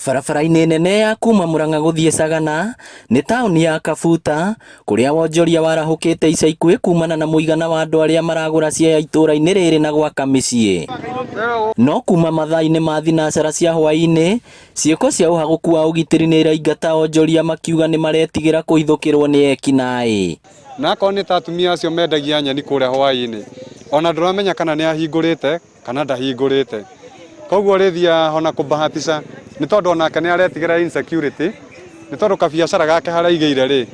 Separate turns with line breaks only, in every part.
Barabara-inĩ nene ya kuma Murang'a gũthiĩ Sagana nĩ taũni ya Kabuta kũrĩa wonjoria warahũkĩte ica ikuhĩ kumana na mũigana wa andũ arĩa maragũra ciea itũũra-inĩ rĩrĩ na gwaka mĩciĩ. No kuma mathaa-inĩ ma thinacara cia hwaĩ-inĩ, ciĩko cia ũhagũku wa ũgitĩri nĩ iraingata onjoria makiuga nĩ maretigĩra kũhithũkĩrwo nĩ ekinaĩ.
Na akorwo nĩ ta atumia acio mendagia nyeni kũrĩa hwaĩ-inĩ, ona ndũramenya kana nĩ ahingũrĩte kana ndahingũrĩte. Koguo ũrĩthiaga ona kũbahatisha nĩ tondũ onake nĩ aretigĩra insecurity, nĩ tondũ kabiacara gake harĩa aigĩire rĩ,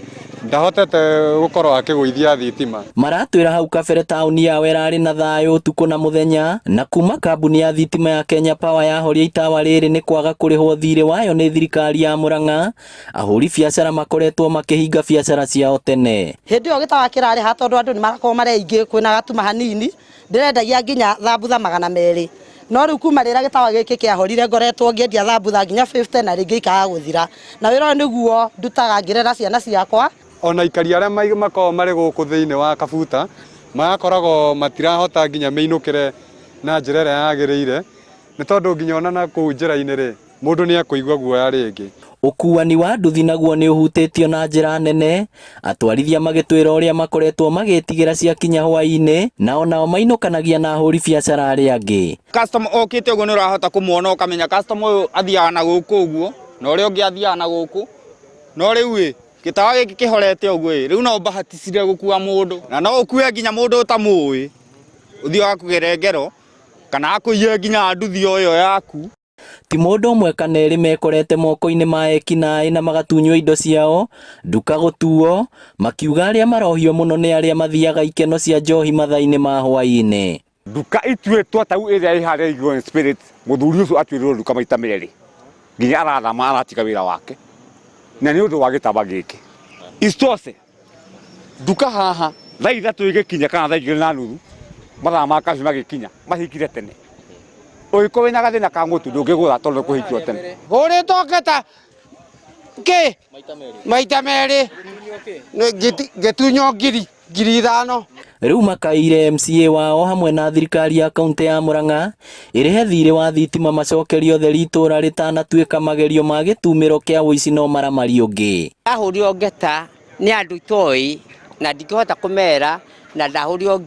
ndahotete gũkorwo akĩgũithia thitima.
Maratwĩra hau kabere taũni yao ĩrarĩ na thayũ ũtukũ na mũthenya, na kuma kambuni ya thitima ya Kenya Power yahoria itawa rĩrĩ nĩ kwaga kũrĩhwo thirĩ wayo nĩ thirikari ya Murang'a, ahũri biacara makoretwo makĩhinga biacara ciao tene.
Hĩndĩ ĩyo gĩtawa kĩrarĩ haha tondũ andũ nĩ marakorwo marĩ aingĩ kwĩna gatuma hanini, ndĩrendagia nginya thambutha 200. No rĩu kuma rĩrĩa gĩtawa gĩkĩ kĩahorire ngoretwo ngĩendia thambutha nginya 50 na rĩngĩ ikaga gũthira. Na wĩra ũyũ nĩguo ndutaga ngĩrera ciana ciakwa.
Ona aikari arĩa makoragwo marĩ gũkũ thĩinĩ wa Kabuta magakoragwo matirahota nginya mĩinũkĩre na njĩra ĩrĩa yagĩrĩire, nĩ tondũ nginya ona na kũu njĩra-inĩ rĩ, mũndũ nĩ ekũigua guoya rĩngĩ.
Ũkuani wa nduthi naguo nĩ ũhutĩtio na njĩra nene, atwarithia magĩtwĩra ũrĩa makoretwo magĩtigĩra ciakinya hwaĩ-inĩ, na onao mainũkanagia na ahũri biacara arĩa angĩ.
Customer okĩte ũguo nĩ ũrahota kũmuona ũkamenya customer ũyũ athiaga na gũkũ ũguo na ũrĩa ũngĩ athiaga na gũkũ, no rĩu ĩ gĩtawa gĩkĩ kĩhorete ũguo ĩ rĩu no ũbahaticire gũkua mũndũ na no ũkue nginya mũndũ ũtamũĩ ũthiĩ akũgere ngero kana akũiye nginya nduthi o ĩyo yaku.
Ti mũndũ ũmwe kana erĩ mekorete moko-inĩ ma ekinaĩ na magatunywo indo ciao, nduka gũtuo, makiuga arĩa marohio mũno nĩ arĩa mathiaga ikeno cia njohi mathaa-inĩ ma hwaĩ-inĩ.
Nduka ituĩtwo ta rĩu ĩrĩa ĩ harĩa Igwen Spirit, mũthuri ũcio atuĩrĩirwo nduka maita merĩ nginya arathama aratiga wĩra wake na nĩ ũndũ wa gĩtaba gĩkĩ. Isitoshe nduka haha thaa 3 ĩgĩkinya kana thaa 2:30 mathaa ma kabi magĩkinya mahingire tene. Ũngĩkorwo wĩna gathĩna ka mũtu ndũngĩgũra tondũ kũhingio tene.
Hũrĩtwo ngeta kĩ maita merĩ ngĩtunywo 5,000.
Rĩu makaĩire MCA wao hamwe na thirikari ya kaunti ya Murang'a ĩrĩhe thirĩ wa thitima macokerio ũtheri itũra rĩtanatuĩka magerio ma gĩtumĩro kĩa ũici na ũmaramari ũngĩ.
Ndahũrirwo ngeta nĩ andũ itoĩ na ndingĩhota kũmera na ndahũrirwo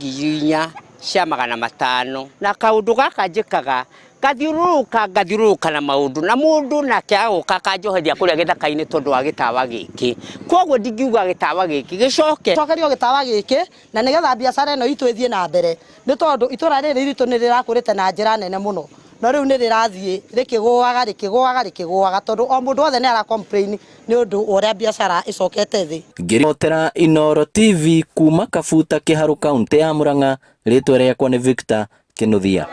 4,500 na kaũndũ gaka njĩkaga ngathiũrũrũka ngathiũrũrũka na maũndũ na mũndũ nake agoka akanjoheria kũrĩa gĩthaka-inĩ tondũ wa gĩtawa gĩkĩ, koguo ndingiuga gĩtawa gĩkĩ gĩcoke.
Cokerio gĩtawa gĩkĩ na nĩgetha biacara ĩno itũ ĩthiĩ na mbere nĩ tondũ itũra rĩrĩ ritũ nĩ rĩrakũrĩte na njĩra nene mũno no rĩu nĩ rĩrathiĩ rĩkĩgũaga rĩkĩgũaga rĩkĩgũaga tondũ o mũndũ wothe nĩ ara complain nĩ ũndũ wa ũrĩa biacara ĩcokete thĩ.
Ngĩribotera Inooro TV kuma Kabuta Kĩharũ kauntĩ ya Murang'a, rĩtwa rĩakwa nĩ Victor Kĩnuthia.